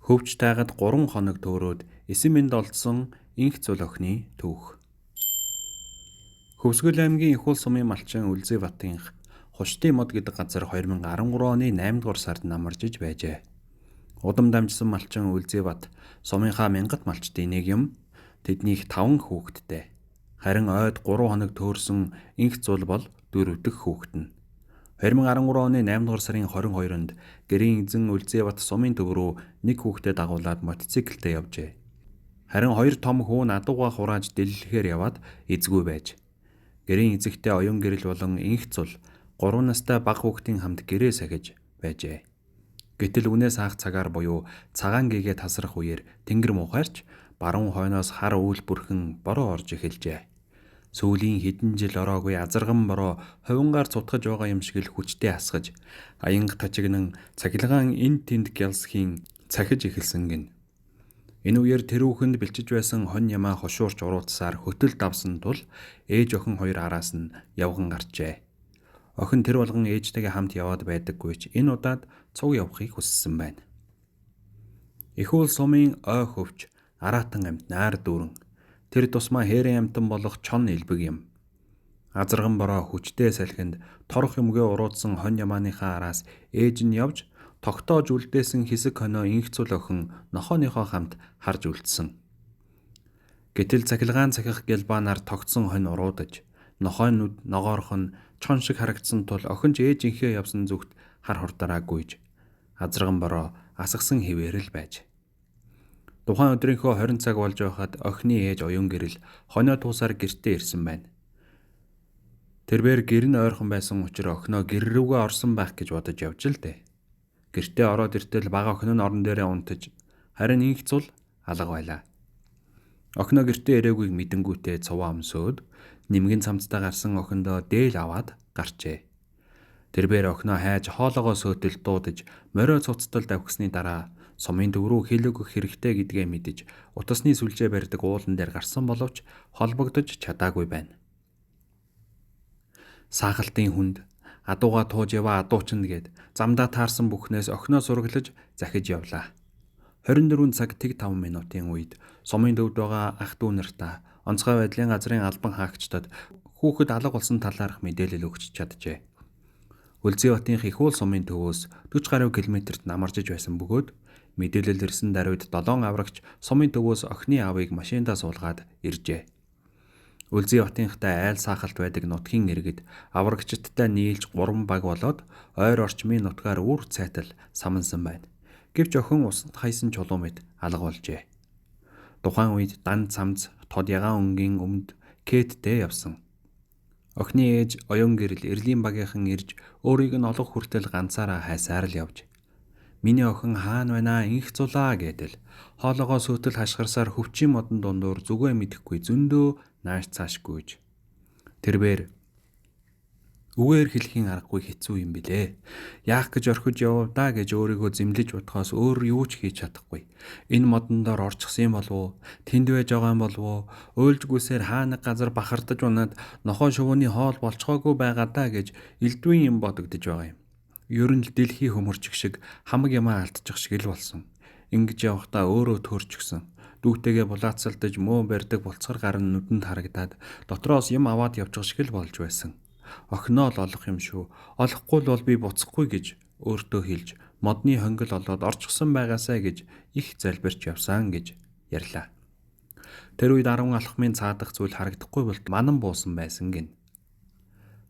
Хөвч тайгад 3 хоног төөрөөд эсэн мэнд олдсон энх зул охины түүх. Хөвсгөл аймгийн Их уул сумын малчин Үлзий-Батынх Хушдын мод гэдэг газар 2013 оны 8 дугаар сард намаржиж байжээ. Удам дамжсан малчин Үлзий-Бат сумынхаа мянгат малчдын нэг юм. Тэднийх 5 хүүхэдтэй. Харин ойд 3 хоног төөрсөн энх зул бол 4 дэх хүүхэд нь. 2013 оны 8 дугаар сарын 22-нд гэрийн эзэн Үлзий-Бат сумын төв рүү нэг хүүхдээ дагуулад мотоциклтэй явжээ. Харин 2 том хүү нь адуугаа хурааж дэллэхээр яваад эзгүй байж. Гэрийн эзэгтэй оюун гэрэл болон энх зул 3 настай бага хүүхдийн хамт гэрээ сахиж байжээ. Гэтэл үнээс хаах цагаар буюу цагаан гэгээ тасрах үеэр тэнгэр муухайрч баруун хойноос хар үйл бүрхэн бороо орж эхэлжээ. Сүүлийн хэдэн жил ороогүй азарган бороо хувингаар цутгаж байгаа юм шиг л хүчтэй асгаж, аянга тажигнан цахилгаан энд тэнд гялсхийн цахиж эхэлсэн гин. Энэ үеэр тэрүүхэнд бэлчиж байсан хонь ямаа хошуурч уруулсаар хөтөл давсан тул ээж охин хоёр араас нь явган гарчээ. Охин тэр болгон ээжтэйгээ хамт яваад байдаггүй ч энэ удаад цуг явахыг хүссэн байна. Их уул сумын ой хөвч араатан амьтнаар дүүрэн. Тэр тусмаа хээрэн амьтан болох чон элбэг юм. Азарган бороо хүчтэй салхинд торох юмгээ уруудсан хонь ямааныхаа араас ээж нь явж тогтоож үлдээсэн хэсэг хонио энх цул охин нохооныхоо хамт харж үлдсэн. Гэтэл цахилгаан цахих гялбаанаар тогтсон хонь уруудаж, нохой нүд ногоорох нь чон шиг харагдсан тул охин ч ээжийнхээ явсан зүгт хар хурдаараа гүйж азарган бороо асгасан хэвээр л байж. Тухайн өдрийнхөө 20 цаг болж байхад охины ээж оюун гэрэл хонио туусаар гэртээ ирсэн байна. Тэрбээр гэр нь ойрхон байсан учраас охиноо гэр рүүгээ орсон байх гэж бодож явж л дээ. Гэртээ ороод иртэл бага охин нь орон дээрээ унтаж харин энх цул алга байлаа. Охиноо гэртээ ирээгүйг мэдэнгүүтээ цуваа өмсөөд нэмгэн цамцтай гарсан охиндоо дээл аваад гарчээ. Тэрбээр охиноо хайж хоолоогоо сөөтөл дуудаж морио цуцтал давхисны дараа сумын төв рүү хэл өгөх хэрэгтэй гэдгээ мэдэж утасны сүлжээ барьдаг уулан дээр гарсан боловч холбогдож чадаагүй байна. Саахалтын хүнд адуугаа тууж яваа адуучинд гээд замдаа таарсан бүхнээс охиноо сураглаж захиж явлаа. 24 цаг тэг 5 минутын үед сумын төвд байгаа ах дүү нартаа онцгой байдлын газрын албан хаагчдад хүүхэд алга болсон талаарх мэдээлэл өгч чаджээ. Үлзий-Батынх их уул сумын төвөөс 40 гаруй километрт намаржиж байсан бөгөөд мэдээлэл ирсэн даруйд 7 аврагч сумын төвөөс охины аавыг машиндаа суулгаад иржээ. Үлзий-Батынхтай айл саахалт байдаг нутгийн иргэд аврагчдтай нийлж 3 баг болоод ойр орчмын нутгаар үр цайтал самансан байна. Гэвч охин усанд хайсан чулуу мэт алга болжээ. Тухайн үед дан цамц тод ягаан өнгийн өмд кэттэй явсан. Охины ээж оюун гэрэл эрлийн багийнхан ирж өөрийг нь олох хүртэл ганцаараа хайсаар л явж. Миний охин хаана байна энх зулаа гэдэл хоолоогоо сүйтэл хашгирсаар хөвчийн модон дундуур зүгээ мэдэхгүй зөндөө нааш цааш гүйж. Тэрбээр үгээр хэлхийн аргагүй хэцүү юм билээ. Яах гэж орхиж явав даа гэж өөрийгөө зэмлэж бодохоос өөр юу ч хийж чадахгүй. Энэ модон доор орчихсон юм болов уу? Тэнд байж байгаа юм болов уу? Уйлжгүйсээр хаа нэг газар бахардаж унаад нохой шувууны хоол болцохоогүй байгаа даа гэж элдвийн юм бодогдож байгаа юм. Ер нь л дэлхий хөмөрчих шиг хамаг юмаа алдчих шиг л болсон. Ингэж явахдаа өөрөө төрчихсөн. Дүүтэйгээ булаацалдаж мөө барьдаг булцгар гар нь нүдэнд харагдаад дотроос юм аваад явчих шиг л болж байсан. Охиноо л олох юм шүү. Олохгүй л бол би буцахгүй гэж өөртөө хэлж модны хонгил олоод орчихсон байгаасай гэж их залбирч явсан гэж ярьлаа. Тэр үед 10 алхмын цаадах зүйл харагдахгүй болт манан буусан байсан гин.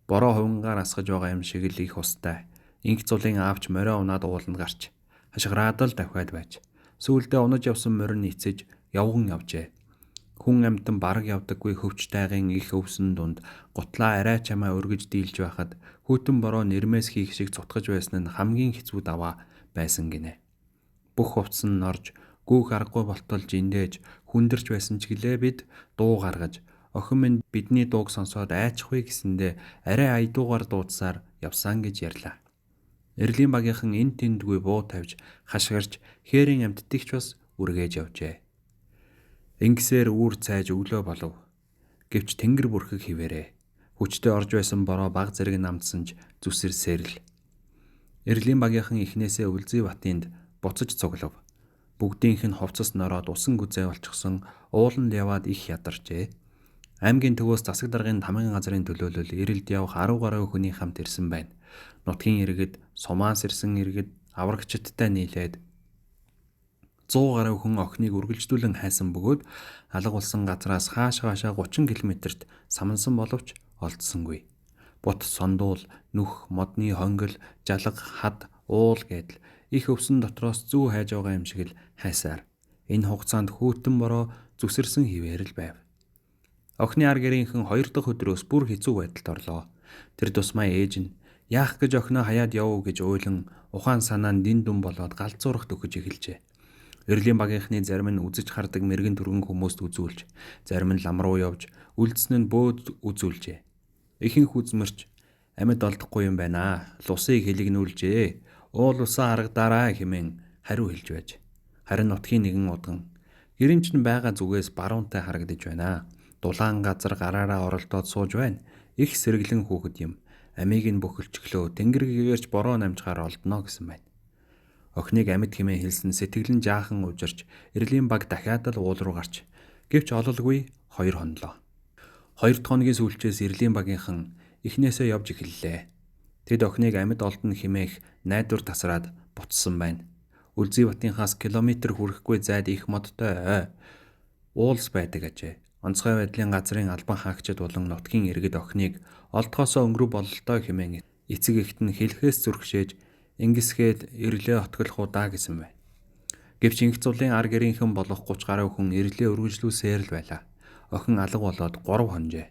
Бороо хувингаар асгаж байгаа юм шиг л их устай. Инх зулын аавч морио унаад ууланд гарч хашгираад л давхиад байж. Сүүлдээ унаж явсан морь нь эцэж явган явжээ. Хүн амьтан бараг явдаггүй хөвч тайгын их өвсөн дунд гутлаа арай чамаа өргөж дийлж байхад хүйтэн бороо нэрмээс хийх шиг цутгаж байсан нь хамгийн хэцүү даваа байсан гинэ. Бүх хувцас нь норж гүүх аргагүй болтол жиндээж хүндэрч байсан ч гэлээ бид дуу гаргаж охин минь бидний дууг сонсоод айчихвээ гэсэндээ арай аядуугаар дуудсаар явсан гэж ярьлаа. Эрлийн багийнхан эн тэндгүй буу тавьж хашгирч хээрийн амьтдыг ч бас үргээж явжээ. Ингэсээр үүр цайж өглөө болов. Гэвч тэнгэр бүрхэг хിവэрээ. Хүчтэй орж байсан бороо баг зэрэг намдсан ч зүсэрсээр л. Эрлийн багийнхан эхнээсээ Үлзий-Батынд буцаж цуглав. Бүгдийнх нь хувцас нороод усан гүзээ болчихсон, ууланд яваад их ядарчээ. Аймгийн төвөөс засаг даргын тамгын газрын төлөөлөл эрэлд явах 10 гаруй хүний хамт ирсэн байна. Нутгийн иргэд, сумаас ирсэн иргэд аврагчидтай нийлээд 100 гаруй хүн охиныг үргэлжлүүлэн хайсан бөгөөд алга болсон газраас хааш хаашаа 30 км-т самнасан боловч олдсонгүй. Бут сондуул, нүх, модны хонгил, жалга, хад, уул гэдэл их өвсөн дотроос зүү хайж байгаа юм шиг л хайсаар. Энэ хугацаанд хүйтэн бороо зүсэрсэн хിവэр л байв. Охины ар гэрийнхэн хоёр дахь өдрөөс бүр хэцүү байдалд орлоо. Тэр тусмаа ээж нь яах гэж охиноо хаяад явуу гэж уйлан ухаан санаа нь дин дүн болоод галзуурах төхөж эхэлжээ. Эрлийн багийнхны зарим нь үзэж хардаг мэрэгэн түргэн хүмүүст үзүүлж, зарим нь лам руу явж, үлдсэн нь бөөд үзүүлжээ. Ихэнх үзмэрч амьд олдохгүй юм байна. Лусыг хилэгнүүлжээ. Уул усаа харагдаарай хэмээн хариу хэлж байж. Харин нутгийн нэгэн удган гэрэмч нь байгаа зүгээс баруунтай харагдаж байна. Дулаан газар гараараа оролдоод сууж байна. Их сэргэлэн хүүхэд юм. Амийг нь бөхөлчглөө. Тэнгэр гэгэрч бороо намжгаар олдоно гэсэн байна. Охиныг амьд хэмээн хэлсэн сэтгэл нь жаахан ужирч эрлийн баг дахиад л уул руу гарч гэвч ололгүй 2 хонолоо. 2 дахь хоногийн сүүлчээс эрлийн багийнхан эхнээсээ явж эхэллээ. Тэд охиныг амьд олдоно хэмээх найдвар тасраад буцсан байна. Үлзий батынхаас километр хүрэхгүй зайд их модтой уулс байдаг ажээ. Онцгой байдлын газрын албан хаагчид болон нутгийн иргэд охиныг олдохоосоо өнгөрөв бололтой хэмээн эцэг эхт нь хэлхээс зүрхшээж ингэсгээд ирлээ отголох уу даа гэсэн бай. Гэвч инх зулын ар гэрийнхэн болох 30 гаруй хүн ирлээ өргөжлүүлсээр л байлаа. Охин алга болоод 3 хонжээ.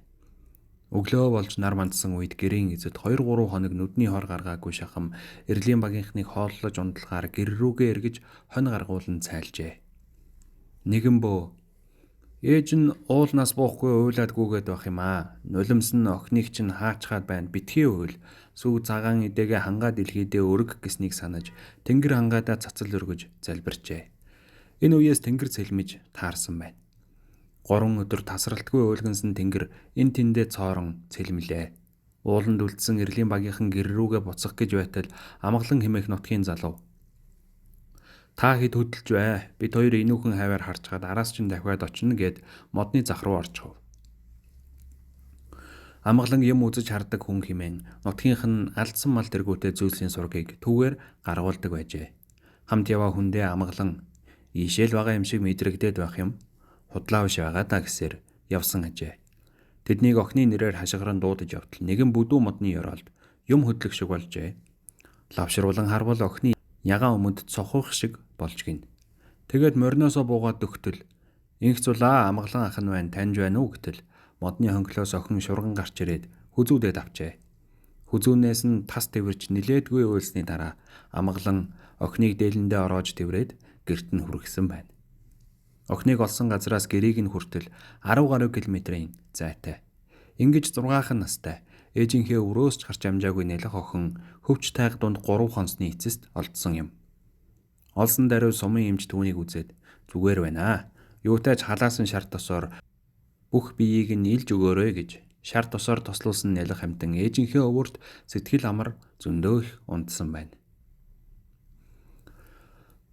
Өглөө болж нар мандсан үед гэрийн эзэд 2 3 хоног нүдний хор гаргаагүй шахам эрлийн багийнхныг хооллож унтлагаар гэр рүүгээ эргэж хонь гаргуулан цайлжээ. Нэгэн бөө ээж нь уулнаас буухгүй уйлаад гүгээд байх юм аа. Нулимс нь охиныг чинь хаачхаад байна. Битгий уйл. Сүг цагаан эдэгээ хангаа дэлхийдээ өрг гэснийг санаж тэнгэр хангаадаа цацал өргөж залбирчээ. Энэ үеэс тэнгэр цэлмэж таарсан байна. 3 өдөр тасралтгүй уйлгансан тэнгэр энэ тэндээ цоорон цэлмэлээ. Ууланд үлдсэн эрлийн багийнхан гэр рүүгээ буцах гэж байтал амгалан хэмээх нутгийн залуу. Та хэд хөдөлж бай. Бид хоёр энүүхэн хаваар харчгаад араас чинь дахиад очино гэд модны зах руу орчихов. Амгалан юм үзэж хардаг хүн хэмээн нутгийнх нь алдсан мал тэргүүтэй зүйлсийн сургийг түүгээр гаргуулдаг байжээ. Хамт яваа хүндээ амгалан ийшэл байгаа юм шиг мэдрэгдээд байх юм. Худлаа биш байгаа даа гэсээр явсан ажээ. Тэднийг охины нэрээр хашгиран дуудаж явтал нэгэн бүдүү модны ёроолд юм хөдлөх шиг болжээ. Лавшруулан харвал охины ягаан өмөнд цохох шиг болж гин. Тэгээд мориноосоо буугаад дөхтөл инх зулаа амгалан ах нь байна таньж байна уу гэтэл модны хонглоос охин шурган гарч ирээд хүзүүдээд авчээ. Хүзүүнээс нь тас тэвэрч нилээдгүй уйлсны дараа амгалан охиныг дээлэндээ ороож тэврээд гэрт нь хүргэсэн байна. Охиныг олсон газраас гэрийг нь хүртэл 10 гаруй километрийн зайтай. Ингэж 6 настай ээжийнхээ өрөөс ч гарч амжаагүй нялх охин хөвч тайг дунд 3 хонсны эцэст олдсон юм. Олсон даруй сумын эмч түүнийг үзээд зүгээр байна. Юутай ч халаасан шар тосоор бүх биеийг нь илж өгөөрэй гэж шар тосоор тослуулсан нялх амьтан ээжийнхээ өвөрт сэтгэл амар зөндөө их унтсан байна.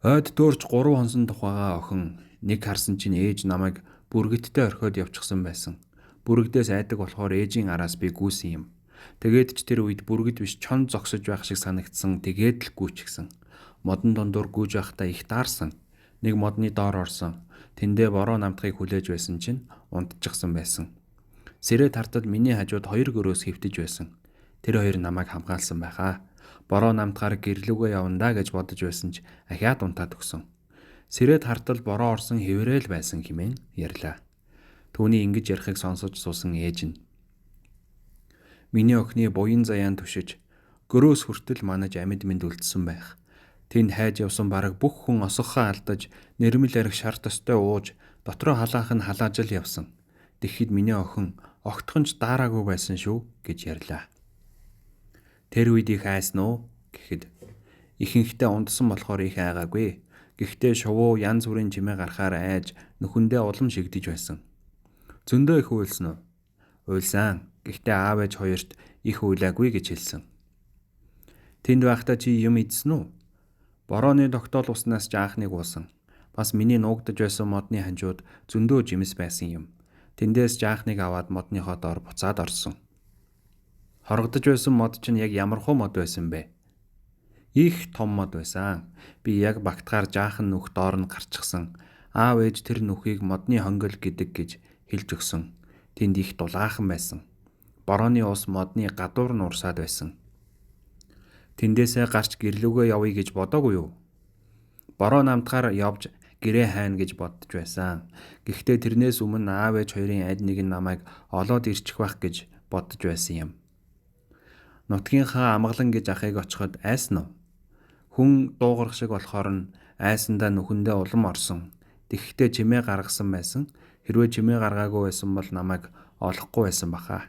Ойд төөрч 3 хонсон тухайгаа охин нэг харсан чинь ээж намайг бүргэттэй орхиод явчихсан байсан. Бүрэгдээс айдаг болохоор ээжийн араас би гүйсэн юм. Тэгээд ч тэр үед бүргэд биш чон зогсож байх шиг санагдсан. Тэгээд л гүйчихсэн. Модон дундуур гүйж байхдаа их даарсан. Нэг модны доор орсон. Тэндээ бороо намтахыг хүлээж байсан чинь унтчихсан байсан. Сэрээд хартад миний хажууд 2 гөрөөс хэвтэж байсан. Тэр хоёр намайг хамгаалсан байхаа. Бороо намтахаар гэрлүүгээ явна гэж бодож байсан ч ахиад унтаад өгсөн. Сэрээд хартал бороо орсон хэврээл байсан хэмээн ярьлаа. Түүний ингэж ярихыг сонсож суусан ээж нь миний охины буян заяан түшиж гөрөөс хүртэл манаж амьд мэнд үлдсэн байх. Тэнд хайж явсан бараг бүх хүн осгохоо алдаж нэрмэл арх шар төстэй ууж дотроо халаах нь халааж л явсан. Тэгэхэд миний охин огтхон ч даараагүй байсан шүү гэж ярьлаа. Тэр үед их айсан уу гэхэд ихэнхдээ ундсан болохоор их айгаагүй. Гэхдээ шувуу янз бүрийн чимээ гарахаар айж нөхөндөө улам шигдэж байсан. Зөндөө их уйлсан уу? Уйлсан. Гэхдээ аав ээж хоёрт их уйлаагүй гэж хэлсэн. Тэнд байхдаа чи юм идсэн үү? Борооны тогтоол уснаас жаахныг уусан. Бас миний нуугдаж байсан модны хажууд зөндөө жимс байсан юм. Тэндээс жаахныг аваад модныхоо доор буцаад орсон. Хорогдож байсан мод чинь яг ямархуу мод байсан бэ? Их том мод байсан. Би яг багтгаар жаахан нүх доор нь гарчихсан. Аав ээж тэр нүхийг модны хонгил гэдэг гэж хэлж өгсөн. Тэнд их дулаахан байсан. Борооны ус модны гадуур нь урсаад байсан. Тэндээсээ гарч гэрлүүгээ явъя гэж бодоогүй юу? Бороо намтгаар явж гэрээ хайна гэж бодож байсан. Гэхдээ тэрнээс өмнө аав ээж хоёрын аль нэг нь намайг олоод ирчих байх гэж бодож байсан юм. Нутгийнхаа амгалан гэж ахыг очиход айсан уу? Хүн дуугарах шиг болохоор нь айсандаа нүхэндээ улам орсон. Тэгэхдээ чимээ гаргасан байсан. Хэрвээ чимээ гаргаагүй байсан бол намайг олохгүй байсан баха.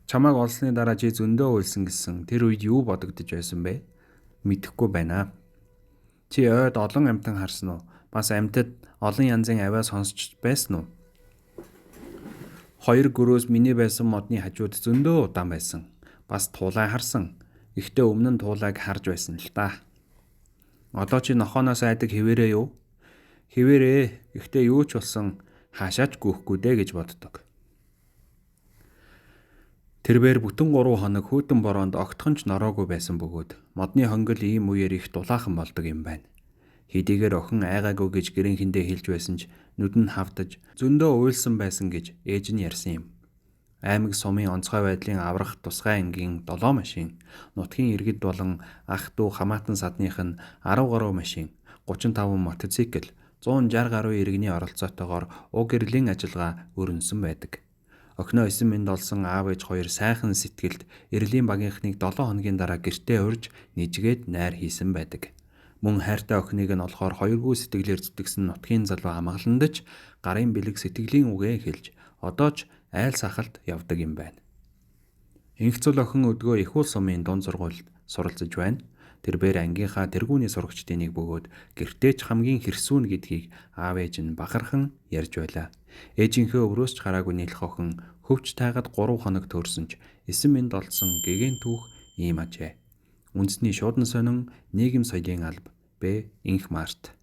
Чамайг олсны дараа чи зөндөө уйлсан гэсэн. Тэр үед юу бодогдож байсан бэ? Мэдэхгүй байна. Чи ойд олон амьтан харсан уу? Бас амьтад олон янзын авиа сонсч байсан уу? Хоёр гөрөөс миний байсан модны хажууд зөндөө удаан байсан. Бас туулай харсан. Гэхдээ өмнө нь туулайг харж байсан л та. Одоо чи нохооноос айдаг хэвээрээ юу? Хэвээрээ. Гэхдээ юу ч болсон хаашаач гүйхгүй дээ гэж боддог. Тэрбээр бүтэн 3 хоног хүйтэн бороонд огтхон ч нороогүй байсан бөгөөд модны хонгил ийм үеэр их дулаахан болдог юм байна. Хэдийгээр охин айгаагүй гэж гэрийнхэндээ хэлж байсан ч нүд нь хавдаж зөндөө уйлсан байсан гэж ээж нь ярьсан юм. Аймаг сумын онцгой байдлын аврах тусгай ангийн 7 машин, нутгийн иргэд болон ах дүү хамаатан садных нь 10 гаруй машин, 35 мотоцикл, 160 гаруй иргэний оролцоотойгоор уг гэрлийн ажиллагаа өрнөсөн байдаг. Охиноо 9 минь олсон аав ээж хоёр сайхан сэтгэлд эрлийн багийнхныг 7 хоногийн дараа гэртээ урьж нэжгээд найр хийсэн байдаг. Мөн хайртай охиныг нь олохоор хоёргүй сэтгэлээр зүтгэсэн нутгийн залуу амгаландаж гарын бэлэг сэтгэлийн үгээ хэлж одоо ч айл сахалд явдаг юм байна. Инх цул охин өдгөө Их уул сумын дунд сургуульд суралцж байна. Тэрбээр ангийнхаа тэргүүний сурагчдын нэг бөгөөд гэртээ ч хамгийн хэрсүүн гэдгийг аав ээж нь бахархан ярьж байлаа. Ээжийнхээ өврөөс ч гараагүй нийлэх охин хөвч тайгад 3 хоног төөрсөн ч 9 минь олдсон гэгэн түүх ийм ажээ. Үндэсний шуудан сонин нийгэм соёлын алба Б. Инх Март.